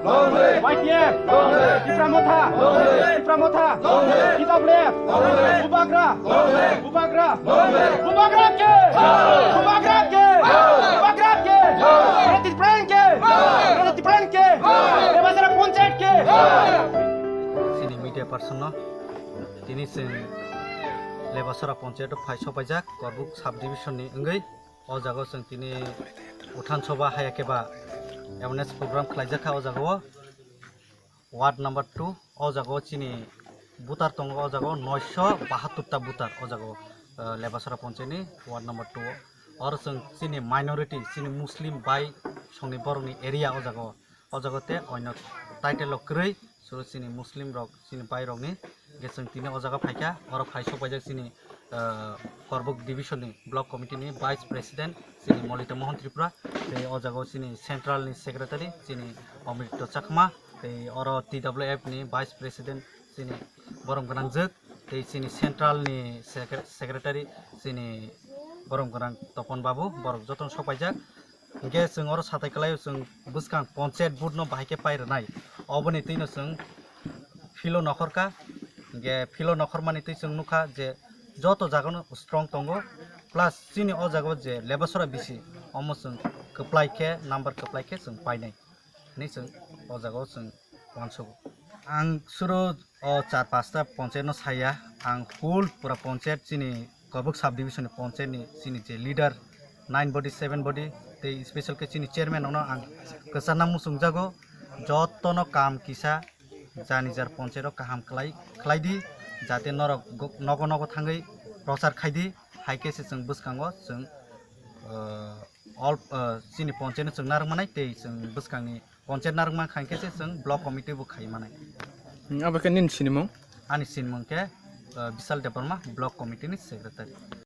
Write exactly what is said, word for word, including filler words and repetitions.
Long live! Y T F! Long live! Tipra Motha! Long live! Tipra Motha! Long live! T W F! Long live! Bubagra! Long live! Bubagra! Long live! Bubagra ke! Bubagra ke! Bubagra ke! Rati Pran ke! Rati Pran ke! Lebasara Panchayat ke! Sini media person no tini sing Lebasara Panchayat phai sopaijak Korbuk subdivision ni wngwi. O jaga o chwng tini Uthan Sabha haya khe ba awareness program khlaijak kha o jaga o. Ward number two, o jaga o chini voter tongo, o jaga o noisho bahattur ta voter o jaga o, eh, Lebasara Panchayat ni ward number two o. Oro chwng chini minority, chini Muslim bai songni borokni area o jaga o. O jaga o te oino title o kwrwi, so chini Muslim rok, chini bai rokni hwnkhe chwng tini o jaga phaikha, oro phai sopaijak chini, ah, Korbuk division ni block committee ni vice president chini Molita Mohan Tripura, tei o jaga o chini central ni secretary chini Omrito Chakma, tei oro T W F ni vice president chini borom gwnangjwk, tei chini central ni secre-, secretary chini borom gwnang Topon Babu, borok jotono sopaijak. Hingke chwng oro satai kwlaio chwng bwskang panchayat vote no bahai khe pai rwnai. Oboni twino chwng philo nokhorkha. Hingke philo nokhormani twi chwng nukha je joto jagano strong tongo. Plus chini o jagao je Lebasora bisi omo chwng kwplai khe, number kwplai khe chwng painai hinwi chwng o jagao chwng uansugo. Ang suro o char pasta panchayat no saya, ang full pura panchayat chini Korbuk subdivision ni panchayat ni chini je leader nine body, seven body, tei special khe chini chairman no ang kwchana muchungjago, jotono kam kisa jani jar panchayat o kaham khlai, khlai di, jate norok go-, nogo nogo thangwi prochar khai di, hai khe se chwng bwskango chwng, ah, all, ah, chini panchayat no chwng narwk manai tei chwng bwskangni panchayat narwkma khankhe se chwng block committee bo khai manai. Hmm, abo khe nini sinimung? Ani sinimung khe, ah, Bishal Debbarma, block committee ni secretary.